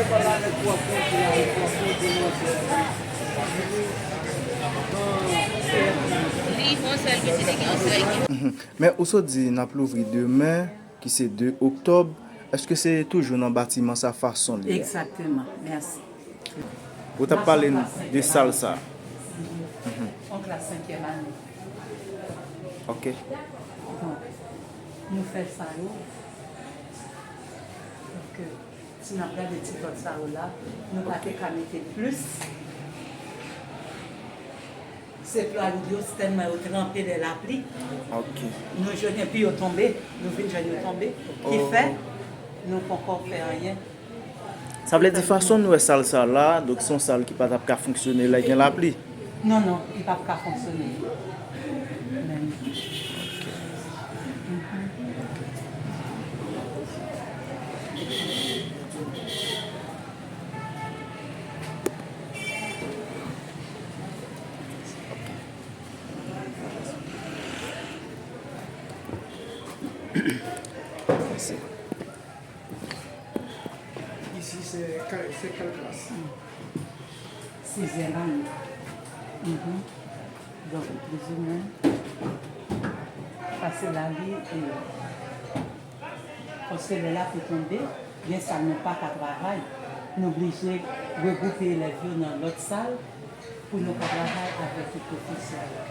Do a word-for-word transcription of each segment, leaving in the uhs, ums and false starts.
Li yon sèl pitit, li gen yon sèl ki Mhm. Men ou sot di n ap louvri demen, ki se de oktòb. Èske se toujou nan batiman sa fason li ye? Egzakteman. Mèsi. Ou t ap pale n de sal sa. Mhm. On klas senkyèm ane. Ok. Donk, nou fè sa yo. Donk, Si n ap gade ti tòt sa yo la, nou pa te ka mete plis. Se plwa yo, tèlman yo tranpe lè lapli. Ok. Nou jwenn epi yo tonbe, nou vin jwenn yo tonbe. Ki fè, nou poko fè anyen. Sa vle di fason nou wè sal sa la, donk se yon sal ki pa t ap ka fonksyone lè gen lapli. Non, non, li p ap ka fonksyone. Menm. Isi se kèl klas? Sizyèm ane. Mhm. Donk, plizoumwen, pase la li, e, paske lè lapli tonbe, gen sal nou pa ka travay. Nou blije regwoupe elèv yo nan lòt sal pou nou ka travay avèk pwofesè yo.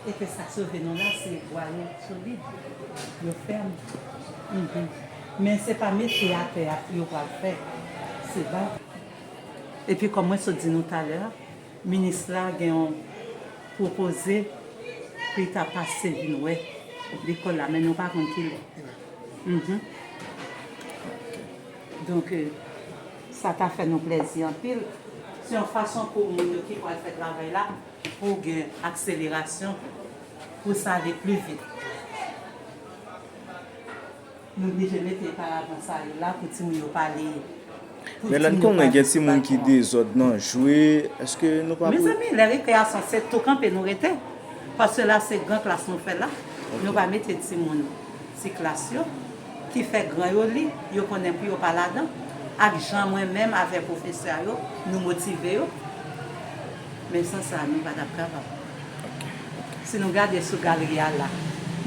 E ke sa k sove nou la, se bwa yo solid, yo fèm. Mhm. Men se pa mete atè a yo pral fè. Se ba. Epi kòm mwen sot di nou talè a, minis la gen yon pwopoze pou li ta pase vin wè lekòl la, men nou pa konn kilè. Mhm. Donk, e, sa ta fè nou plèzi anpil. Se yon fason pou moun yo ki pral fè travay la, pou gen akselerasyon, pou sa ale pli vit. Nou blije mete paravan sa yo la pou timoun yo pa ale, pou Men lè n timoun yo konnen pa gen timoun ki dezòd nan jwe, èske nou pa pou Mezanmi, lè rekreyasyon se tou kanpe nou rete. Paske la se gran klas nou fè la. Nou pa mete timoun ti klas yo, ki fè gran yo li, yo konnen pou yo pa ladan, ak jan mwen menm avèk pwofesè yo, nou motive yo. Men san sa, nou pa t ap kapab. Si nou gade sou galri a la,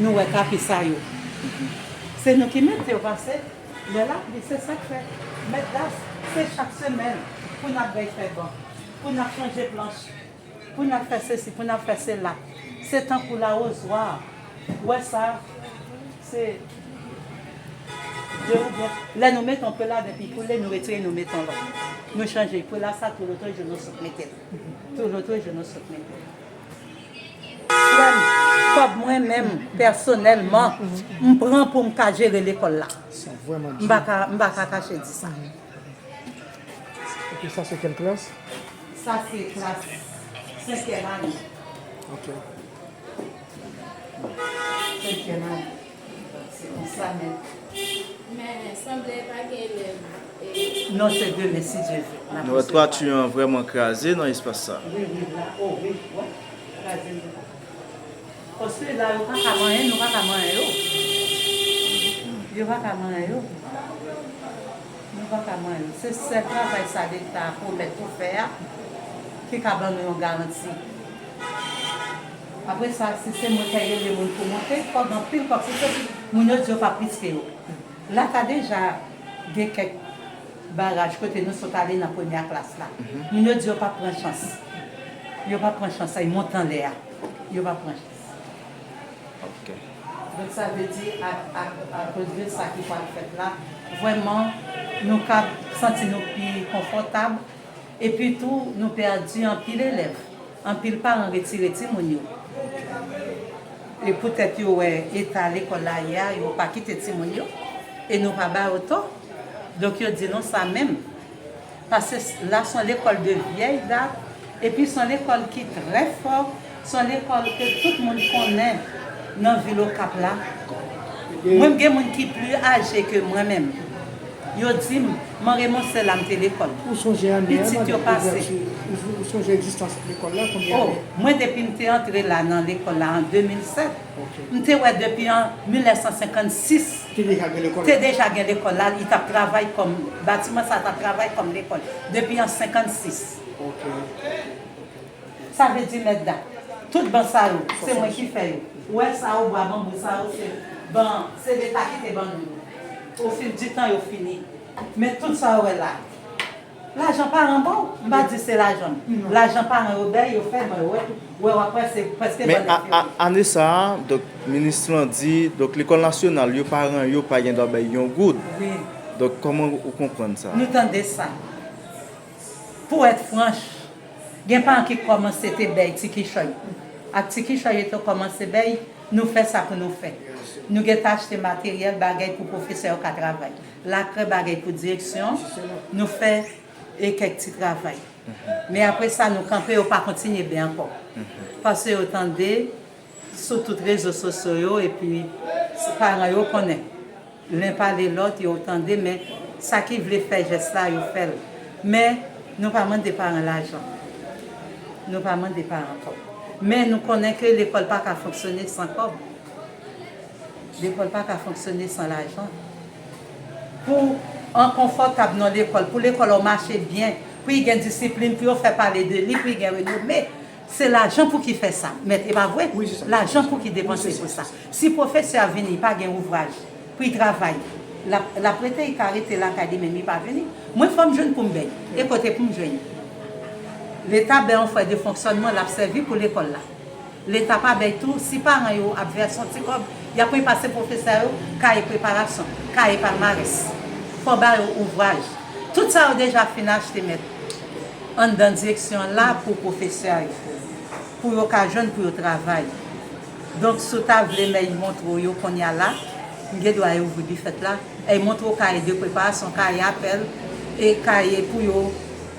nou wè tapi sa yo. Se nou ki mete yo pase. Lè lapli, se sa k fè. Mèt la, se chak semèn pou n ap bay fè ban, pou n ap chanje planch, pou n ap fè sesi, pou n ap fè sela. Se tankou lawozwa. Ou wè sa, se de ou byen. Lè nou mete yon pela, depi koule, nou retire, nou mete yon lòt. Nou chanje pela sa, tou lòt jou, nou sot mete l. Tou lòt jou, nou sot mete l. Frè m, kòb mwen menm, pèsonèlman, m pran pou m ka jere lekòl la. M pa ka, m pa ka kache di sa. Ok, sa se kèl klas? Sa se klas senkyèm ane. Ok. Senkyèm ane. Se konsa menm. Men sanble pa gen elèv, e, Non, se demen, si Dye vle. N ap Nou wè resevwa. Twati an vrèman kraze nan espas sa. Wi, wi, la, o, wi, wè. Kraze, wi. Paske la, yo pa ka manyen, nou pa ka manyen yo. Yo pa ka manyen yo. Nou pa ka manyen yo. Se sèl travay sa Leta pwomèt pou fè a, ki ka ban nou yon garanti. Apre sa, si se mwen k al rele moun pou monte, kòb anpil, kòb, si se moun yo di yo p ap riske yo. La ka deja gen kèk baraj kote nou sot ale nan premyè klas la. Mhm. Moun yo di yo p ap pran chans. Yo p ap pran chans, ay monte anlè a. Yo p ap pran chans. Ok. Donk, sa vle di, a, a, akoz de sa ki pral fèt la, vrèman, nou ka santi nou pi konfòtab. Epi tou, nou pèdi anpil elèv. Anpil paran retire timoun yo. E poutèt yo wè eta lekòl la ye a, yo pa kite timoun yo. E nou pa ba yo tò. Donk, yo di nou sa menm. Paske la, se yon lekòl de vyèy dat. Epi, se yon lekòl ki trè fò. Se yon lekòl ke tout moun konnen nan vil Okap la. Mwen, m gen moun ki pli aje ke mwen menm. Yo di m, Man Remon, se la m te lekòl. Ou sonje ane a, Pitit yo pase. Ou, ou sonje egzistans lekòl la, konbyen ane? Oh, mwen depi m te antre la nan lekòl la an de mil sèt, m te wè depi an mil nèf san senkannsis te deja gen lekòl la, li t ap travay kòm, batiman sa t ap travay kòm lekòl depi an senkannsis. Sa vle di mèt da. Tout ban sa yo, se mwen ki fè yo. Ou wè sa yo, bwa banbou sa yo, se ban, se Leta ki te ban nou yo. Au fil du temps, yo fini. Men tout sa yo wè la, lajan paran ba w. M pa di se lajan m. Lajan paran yo bay, yo fè ban yo. Wè, wè, w ap wè, se prèske ban nèf yo. Men ane sa a, donk, minis lan di, donk, lekòl nasyonal yo, paran yo pa gen dwa bay yon goud. Donk, kòman ou konprann sa? Nou tande sa. Pou èt franch, gen paran ki kòmanse te bay ti kichòy. Ak ti kichòy yo te kòmanse bay, nou fè sa pou nou fè. Nou gentan achte materyèl, bagay pou pwofesè yo ka travay. Lakrè, bagay pou direksyon, nou fè e kèk ti travay. Men apre sa, nou kanpe, yo pa kontinye bay ankò. Paske yo tande sou tout rezo sosyo yo, epi paran yo konnen. Len pale lòt, yo tande, men sa ki vle fè jès la, yo fè l. Men, nou pa mande paran lajan. Nou pa mande paran kòb. Men nou konnen ke lekòl pa ka fonksyone san kòb. Lekòl pa ka fonksyone san lajan. Pou an konfòtab nan lekòl, pou lekòl ou mache byen, pou y gen disiplin, pou yo fè pale de li, pou y gen renome, se lajan pou ki fè sa. Mèt, e pa vre? Lajan pou ki depanse pou sa. Si pwofesè a vini, pa gen ouvraj pou y travay, l ap, l ap rete, y ka rete lakay li, men li pa vini. Mwen, fò m jwenn pou m bay. E kote pou m jwenn? Leta bay yon frè de fonksyònman, l ap sèvi pou lekòl la. Leta pa bay tou, si paran yo ap vèse yon ti kòb, y ap repase pwofesè yo, kaye preparasyon, kaye palmarès. Fò ba yo ouvraj. Tout sa yo deja fin achte, mèt, anndan direksyon an la pou pwofesè yo, pou yo ka jwenn pou yo travay. Donk, si w ta vle, men y montre w yo kounye a la, m gen dwa ouvri bifèt la, e y montre w kaye de preparasyon, kaye apèl, e kaye pou yo,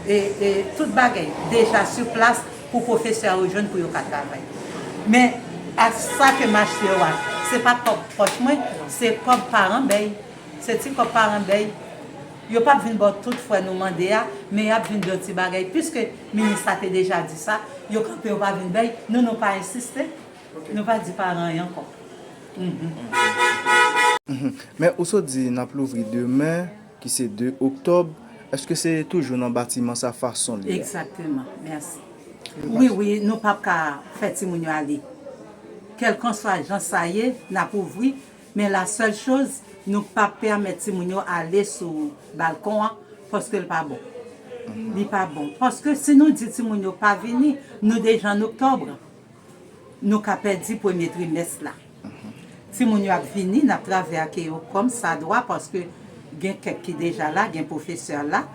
e, e tout bagay deja sou plas pou pwofesè yo jwenn pou yo ka travay. Men, a sa ke m achte yo a, se pa kòb pòch mwen, se kòb paran bay. Se ti kòb paran bay. Yo p ap vin ba w tout frè nou mande a, men y ap vin ba w ti bagay. Piske minis la te deja di sa, yo kanpe, yo pa vin bay, nou, nou pa ensiste. Nou pa di paran anyen ankò. Men ou sot di n ap louvri demen, ki se de oktòb, èske se toujou nan batiman sa fason li ye? Egzakteman, mèsi. Wi, wi, nou p ap ka fè timoun yo ale. Kèlkanswa jan sa ye, n ap ouvri, men la sèl choz, nou p ap pèmèt timoun yo ale sou balkon an, paske l pa bon. Li pa bon. Paske si nou di timoun yo pa vini, nou deja an oktòb. Nou ka pèdi premye trimès la. Timoun yo ap vini, n ap travay ak yo kòm sa dwa, paske gen kèk ki deja la, gen pwofesè la.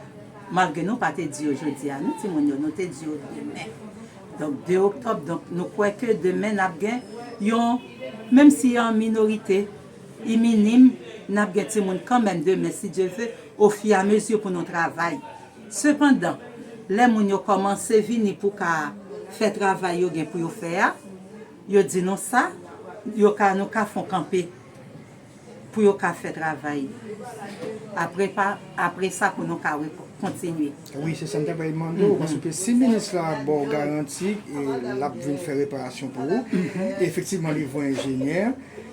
Malgre nou pa te di yo jodi a, non, timoun yo, nou te di yo demen. Donk, de oktòb, donk, nou kwè ke demen n ap gen yon, menm si an minorite, i minim, n ap gen timoun kanmenm demen, si Dye ve, ofiamezi pou nou travay. Sepandan, lè moun yo kòmanse vini pou ka fè travay yo gen pou yo fè a, yo di nou sa, yo ka, nou ka fè yon kanpe pou yo ka fè travay yo. Apre pa, apre sa pou nou ka kontinye. Wi, se sa m te pral mande w, paske si minis la ba w garanti, e, l ap vin fè reparasyon pou ou, efektivman, li voye enjenyè.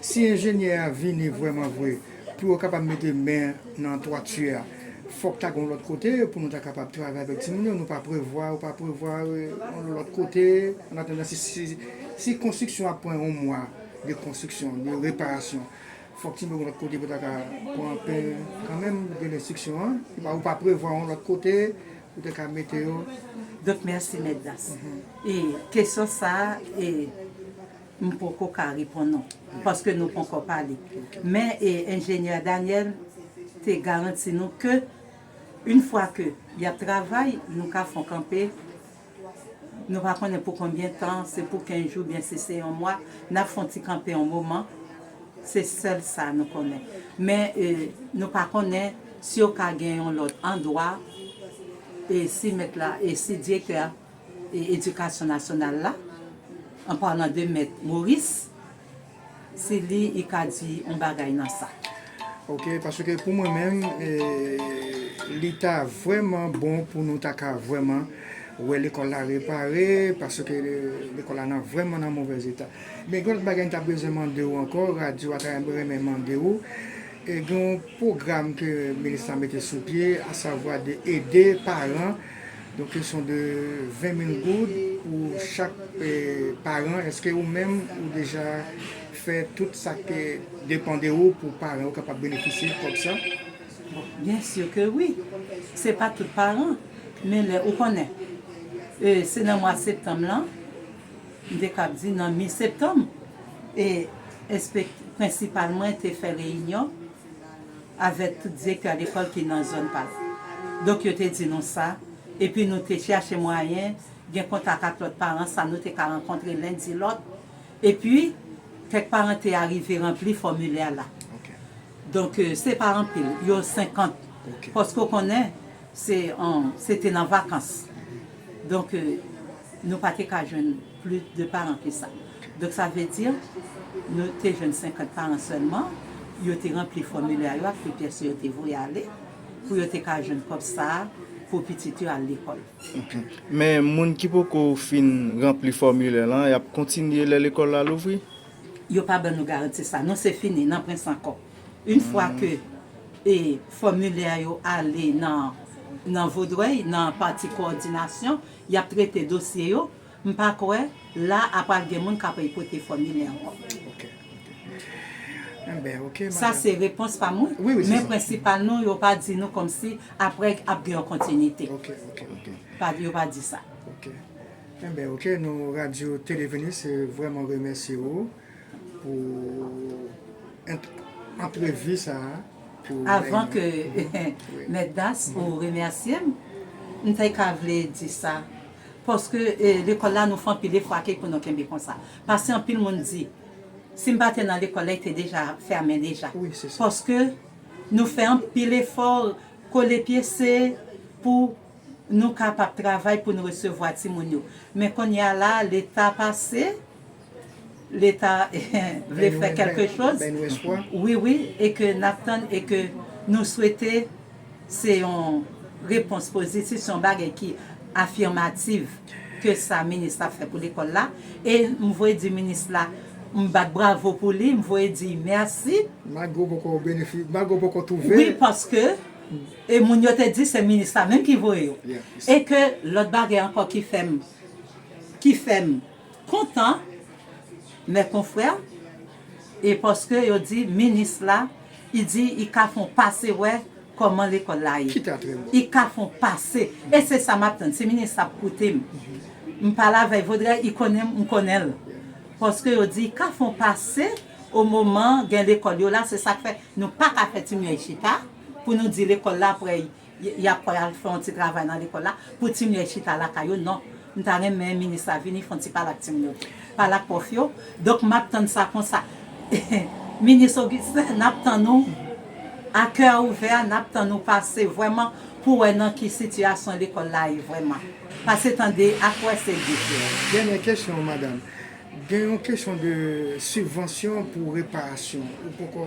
Si enjenyè a vini vrèman vre, pou yo kapab mete men nan twati a, fòk ta gen yon lòt kote pou nou ta kapab travay avèk timoun yo. Nou pa prevwa, ou pa prevwa, e, yon lòt kote. An atandan, si, si, si konstriksyon ap pran yon mwa de konstriksyon, de reparasyon, fòk timoun yo gen lòt kote pou ta ka pran pen kanmenm de lenstriksyon an. Ou pa, ou pa prevwa yon lòt kote pou te ka mete yo. Donk, mèsi, Mèt Das. E kesyon sa a, e, m poko ka reponn ou, paske nou poko pale. Men, e, enjenyè Daniel te garanti nou ke, yon fwa ke y ap travay, nou ka fè yon kanpe, nou pa konnen pou konbyen tan, se pou kenz jou, byen si se yon mwa, n ap fè yon ti kanpe yon moman, se sèl sa nou konnen. Men, e, nou pa konnen si yo ka gen yon lòt andwa, e si mèt la, e si direktè a, e, edikasyon nasyonal la, an palan de mèt Maurice, si li, li ka di yon bagay nan sa. Ok, paske pou mwen menm, e, li ta vrèman bon pou nou ta ka vrèman wè lekòl la repare, paske lekòl la nan vrèman nan movèz eta. Men gen lòt bagay m ta bezwen mande w ankò, radyo a ta renmen mande w, e, gen yon pwogram ke minis la mete sou pye, asavwa de ede paran, donk kesyon de ven mil goud pou chak, e, paran. Èske ou menm ou deja fè tout sa ke depann de ou pou paran yo kapab benefisye kòb sa? Bon, byen si ke wi. Se pa tout paran, men lè ou konnen, e, se nan mwa septanm lan, m te kab di nan mi septanm, e enspek prensipal mwen te fè reyinyon avèk tout direktè lekòl ki nan zòn pa l. Donk yo te di nou sa, epi nou te chache mwayen gen kontak ak lòt paran sa nou te ka rankontre len di lòt. Epi kèk paran te arive ranpli fòmilè la. Donk, e, se pa anpil, yo senkant. Paske w konnen, se, se te nan vakans. Donk, e, nou pa te ka jwenn plis de paran ke sa. Donk, sa vle di, nou te jwenn senkant paran sèlman, yo te ranpli fòmilè yo ak tout pyès yo te voye ale, pou yo te ka jwenn kòb sa a, pou pitit yo al lekòl. Men moun ki poko fin ranpli fòmilè lan, y ap kontinye lè lekòl la louvri? Yo pa ban nou garanti sa. Non, se fini, nan prens ankò. Yon fwa ke, e, fòmilè yo ale nan, nan Vodrèy, nan pati kowòdinasyon, y ap trete dosye yo, m pa kwè la a pral gen moun k ap repote fòmilè ankò. Ok, ok. Enben, ok, Sa se repons pa mwen, men prensipal nou, yo pa di nou kòmsi apre ap gen yon kontinite. Ok, ok, ok. Pa, yo pa di sa. Ok. Enben, ok, nou Radyo Tele Venus, e, vrèman remèsye w pou ent- antrevi sa a. Pou Avan ke Mèt Das ou remèsye m, m te ka vle di sa. Paske, e, lekòl la, nou fè anpil efò ak li pou nou kenbe konsa. Paske anpil moun di, si m pa te nan lekòl la, li te deja fèmen deja. Wi, se sa. Paske nou fè anpil efò, kole pye se pou nou kapab travay pou nou resevwa timoun yo. Men kounye a la, Leta pase, Leta vle fè kèlke choz. Bay nou espwa. Wi, wi, e ke n ap tann, e ke nou swete se yon repons pozitif, se yon bagay ki afirmatif ke sa minis la ap fè pou lekòl la. E m voye di minis la, m bat bravo pou li, m voye di mèsi. Malgre w poko benefi-, malgre w poko twouve. Wi, paske e moun yo te di se minis la menm ki voye yo. Yeah. E ke lòt bagay ankò ki fè m, ki fè m kontan, mes confrères, e paske yo di minis la, li di li ka fè yon pase wè kòman lekòl la ye. Ki ta trè bon. Li ka fè yon pase. E se sa m ap tann. Si minis la ap koute m, m pale avè l, Vodrèy, li konnen m, m konnen l. Paske yo di li ka fè yon pase o moman gen lekòl yo la, se sa k fè nou pa ka fè timoun yo chita pou nou di lekòl la apre y, y ap pral fè yon ti travay nan lekòl la, pou timoun yo chita lakay yo, non. M ta renmen minis la vini fè yon ti pale ak timoun yo, pale ak pwòf yo. Donk, m ap tann sa konsa. Minis Augustin, n ap tann ou a kè ouvè, n ap tann ou pase vrèman pou wè nan ki sitiyasyon lekòl la ye vrèman. Pase tande ak wè se diferan. Dènye kesyon, madanm. Gen yon kesyon de sibvansyon pou reparasyon. Ou poko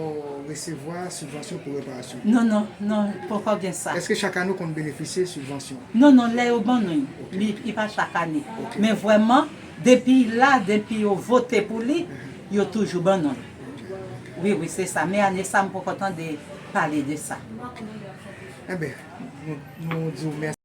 resevwa sibvansyon pou reparasyon? Non, non, non, poko gen sa. Èske chak ane w konn benefisye sibvansyon? Non, non, lè yo ban nou li, li pa chak ane. Men vrèman, depi la, depi yo vote pou li, yo toujou ban nou l. Wi, wi, se sa. Men ane sa, m poko tande pale de sa. Enben, nou, nou di w mèsi.